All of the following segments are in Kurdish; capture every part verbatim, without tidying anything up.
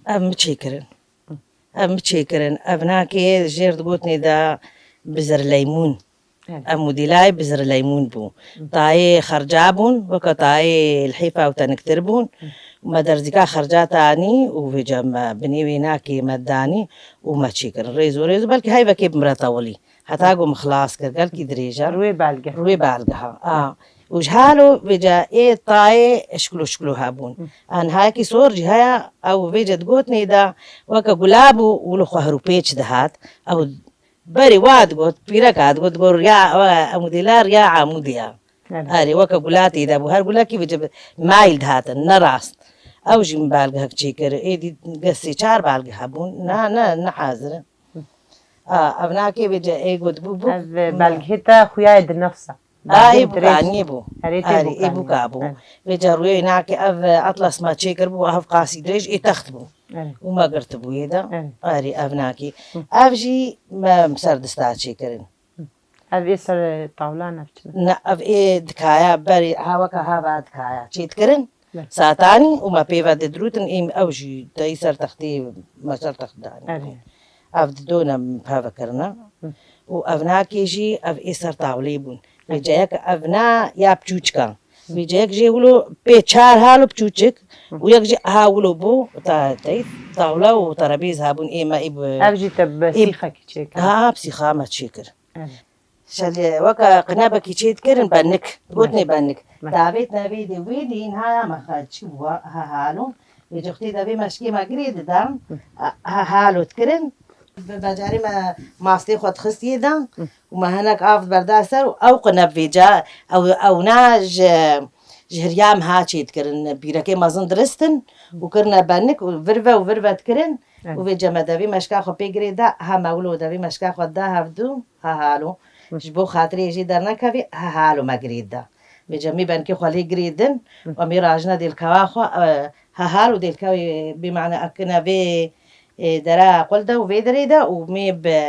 Ev mi çêkirin. Ev mi çêkirin. Ev nakê jêr digotinê de bizir leymûn. Evet. Ev modîlayê bizir leymûn bû. Hı. Tayê xerca bûn, weke tayê lihêfa û teniktir bûn. Hı. Me derzîka xerca tanî û vêca me binê wê nakê me danî û me çêkirin. Rêz û rêz û belkî heyvekê bi mire tewilî. Heta ku min xilas kir, gelkî dirêj e. Rûyê belgeha. Rûyê belgeha, a. Û ji halo vêca ê tayê şiklo şiklo hebûn. Hı. A nihayekî sor jî heye, ew vêca digotinê de weke gula bû, wilo xwe hirûpêç dihat. Ew berê wa digot, pîreka digot, digot, riya, ew, Emûdê la riya Amûdê ye. Evet. Erê, weke gula tê de bû, her gulekî vêca bi mayl dihatin, ne rast. Ew jî min belgehek çêkir, êdî sê çar belge hebûn, ne, ne, ne hazir in. A, ev nakê vêca ê got bû, bû. Ev, e, belgehê te xuya ye di nefsa. A, ê bûka, nî bû. Erê, tê bûka, ê bûka bû. Erê. Vêca rûyê nakê ev, e, atlas me çêkir bû, ev qasî dirêj ê text bû. Erê. Û me girt bû yê de. Erê. Erê, ev nakê. Hı. Ev jî me ser dista çêkirin. Hı. Ev ê ser tawla ne çi? Ne, ev ê dikaya berê, ha weke ha va dikaya. Çêdikirin. Satanî û me pê ve didirûtin, êm ew jî teyî ser textê, me ser text danî. Erê. Ev didone peve kirine. Hı. Û ev nakê jî, ev ê ser tawlê bûn. Vêca yek ev na ya piçûçika. Hı. Vêca yek jê wilo pê çar halo piçûçik. Hı. Û yek jî ha wilo bû, ta teyî tawla û terebêz hebûn, ê me ê bi-, Ev jî te bi ê sîxekî çêkir. Ha, bi sîxa me çêkir. Evet. Şelê weke qinebekî çê dikirin, benik. Gotinê benik. Evet. Tavêt nevê dê wê dîn haya me xwe çi bû, ha halo. Vê coxtê de vê meşkê me girê dida, ha halo dikirin. Bi becarê me mastê xwe dixist yê de û me hinek av berda ser û ew qineb vêca, ew, ew na ji, ji hiriya me ha çê dikirin. Pîrekê mezin diristin û kirine benik û virve û virve dikirin. Evet. Û vêca me devî meşka xwe pê girê da, ha me wilo devî meşka xwe da hevdu, ha halo. Hı. Ji bo xatirê jê dernekevî, ha halo me girê da. Vêca me benkê xwe lê girê din, Hı. û me rajine dêlkewa xwe, e, ha halo dêlkewê bê mane ekine vê, e, dera qul de û vê derê de û me bi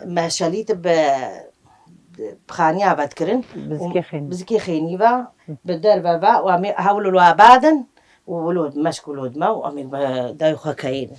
Me şelît bi, bi xaniya ve dikirin. Bizikê xênî. Bizikê xênî ve, Hı. bi derve ve û em ê hewlo lo abadin û wilo meşk û lo dime û em ê bi dayê xwe keyîn.